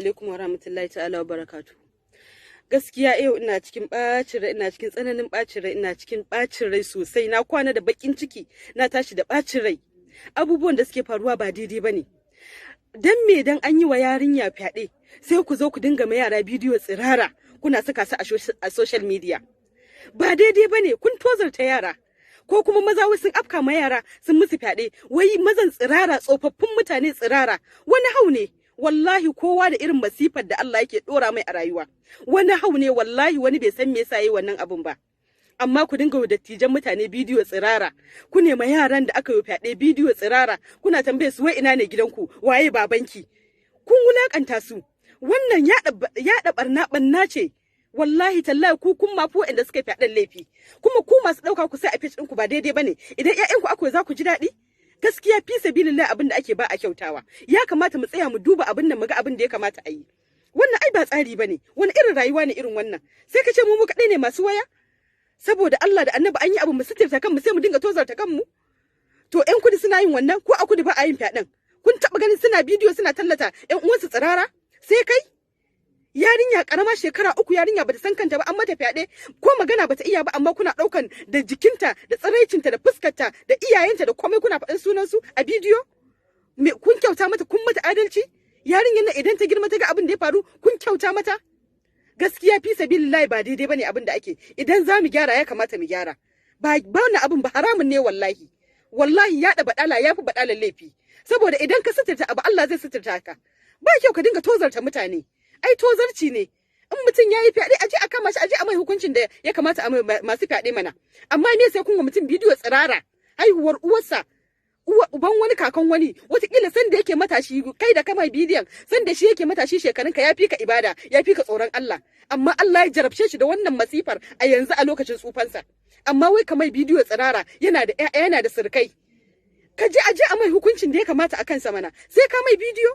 Alaikum wa rahmatullahi ta'ala wa barakatu. Gaskiya yau ina cikin bacin rai, ina cikin tsananin bacin rai, ina cikin bacin rai sosai. Na kwana da bakin ciki, na tashi da bacin rai. Abubuwan da suke faruwa ba daidai bane. Dan me dan an yi wa yarinya fyaɗe, sai ku zo ku dinga ma yara bidiyo tsirara, kuna saka su a social media? Ba daidai bane, kun tozarta yara. Ko kuma maza wai sun afka ma yara, sun musu fyaɗe, wai mazan tsirara, tsofaffin mutane tsirara. Wani hau ne wallahi, kowa da irin masifar da Allah yake dora mai a rayuwa. Wani hau ne wallahi, wani bai san me yasa yayi wannan abun ba. Amma ku dinga wa dattijan mutane bidiyo tsirara, ku nema yaran da aka yi fyaɗe bidiyo tsirara, kuna tambaye su wai ina ne gidanku, waye babanki? Kun wulakanta su. Wannan yaɗa barna, barna ce wallahi tallahi. Ku kun ma fi waɗanda suka fyaɗen laifi. Kuma ku masu ɗauka ku sai a page ɗinku, ba daidai bane. Idan ƴaƴanku aka, za ku ji daɗi? Gaskiya fi sabilillah, abin da ake ba a kyautawa. Ya kamata mu tsaya mu duba abin nan, mu ga abin da ya kamata a yi. Wannan ai ba tsari bane. Wani irin rayuwa ne irin wannan? Sai ka ce mu kaɗai ne masu waya? Saboda Allah da Annabi, an yi abu mu sitirta kanmu, sai mu dinga tozarta kanmu. To ƴan kudu suna yin wannan? Ko a kudu ba a yin fyaɗen? Kun taɓa ganin suna bidiyo suna tallata ƴan uwansu tsirara? Sai kai yarinya karama, shekara 3, yarinya bata san kanta ba, an mata fyaɗe, ko magana bata iya ba, amma kuna ɗaukan da jikinta da tsiraicinta da fuskarta da iyayenta da komai, kuna faɗin sunan su a bidiyo. Me kun kyauta mata? Kun mata adalci? Yarinyar nan idan ta girma ta ga abin da ya faru, kun kyauta mata? Gaskiya fi sabilillahi, ba daidai bane abin da ake. Idan za mu gyara, ya kamata mu gyara. Ba ba wannan abin ba, haramun ne wallahi. Wallahi yaɗa baɗala ya fi baɗalan laifi, saboda idan ka suturta abu, Allah zai suturta ka. Ba kyau ka dinga tozarta mutane, ai tozarci ne. In mutum ya yi fyaɗe, aje a kama shi, aje a mai hukuncin da ya kamata a mai masu fyaɗe mana. Amma me sai kun wa mutum bidiyo tsirara, haihuwar uwarsa, uwa uban wani, kakan wani? Watakila san da yake matashi, kai da kama bidiyon, san da shi yake matashi, shekarun ka, ya fi ka ibada, ya fi ka tsoron Allah, amma Allah ya jarabce shi da wannan masifar a yanzu, a lokacin tsufansa. Amma wai kamar bidiyo tsirara, yana da ƴaƴa, yana da surukai. Ka je aje a mai hukuncin da ya kamata a kansa mana. Sai ka mai bidiyo?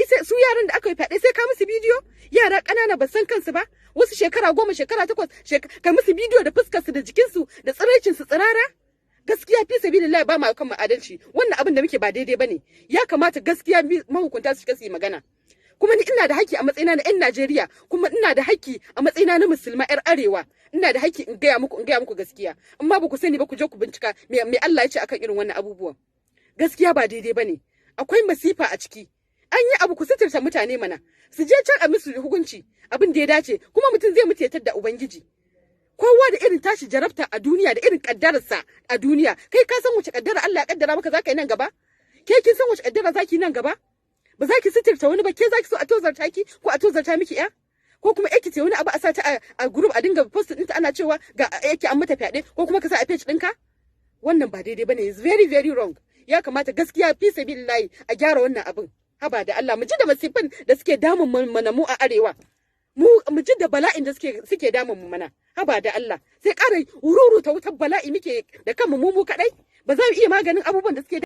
Isa su yaran da aka yi fyaɗe, sai ka musu bidiyo? Yara ƙanana ba san kansu ba, wasu shekara 10, shekara 8, ka musu bidiyo da fuskarsu da jikinsu da tsiraicinsu tsirara. Gaskiya fi sabilillahi, ba ma kan mu adalci. Wannan abin da muke ba daidai bane. Ya kamata gaskiya mahukunta su shiga su yi magana. Kuma ni ina da haƙƙi a matsayina na 'yan Najeriya, kuma ina da haƙƙi a matsayina na musulma 'yar arewa. Ina da haƙƙi in gaya muku gaskiya. Amma ba ku sani ba, ku je ku bincika me Allah ya ce akan irin wannan abubuwan. Gaskiya ba daidai bane, akwai masifa a ciki. An yi abu, ku suturta mutane mana, su je can a musu hukunci abin da ya dace. Kuma mutum zai mutu ya tadda Ubangiji. Kowa da irin tashi jarabta a duniya, da irin kaddararsa a duniya. Kai ka san wace kaddara Allah ya kaddara maka zaka yi nan gaba? Ke kin san wace kaddara zaki yi nan gaba? Ba za ki suturta wani ba. Ke zaki so a tozarta ki, ko a tozarta miki ya, ko kuma yake ce wani abu, a sa ta a group, a dinga post ɗinta, ana cewa ga yake an mata fyaɗe, ko kuma ka sa a page ɗinka? Wannan ba daidai bane, is very very wrong. Ya kamata gaskiya fi sabilillahi a gyara wannan abin. Haba da Allah, mu ji da masifin da suke damun mana mu a arewa, mu ji da bala'in da suke damun mu mana. Haba da Allah, sai ƙara ruruta wutar bala'i muke da kanmu mu kaɗai. Ba za mu iya maganin abubuwan da suke